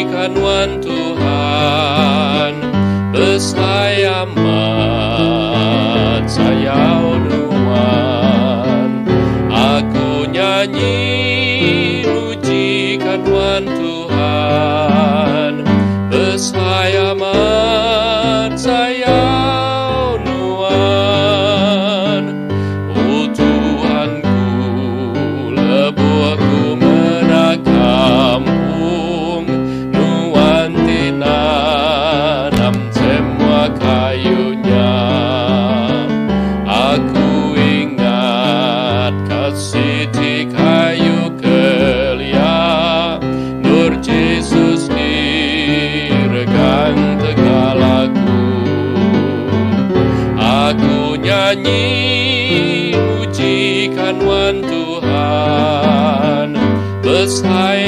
muji ka nuan Tuhan Besai amat sayau nuan Aku nyanyi muji ka nuan Tuhan Besai amat sayau nuan O Tuhanku lebuh ku meda kampung Nuan ti nanam semua kayu nya Aku ingat ka siti kayu kelia Endur Jesus diregang tegal aku Aku nyanyi muji ka nuan Tuhan Besai.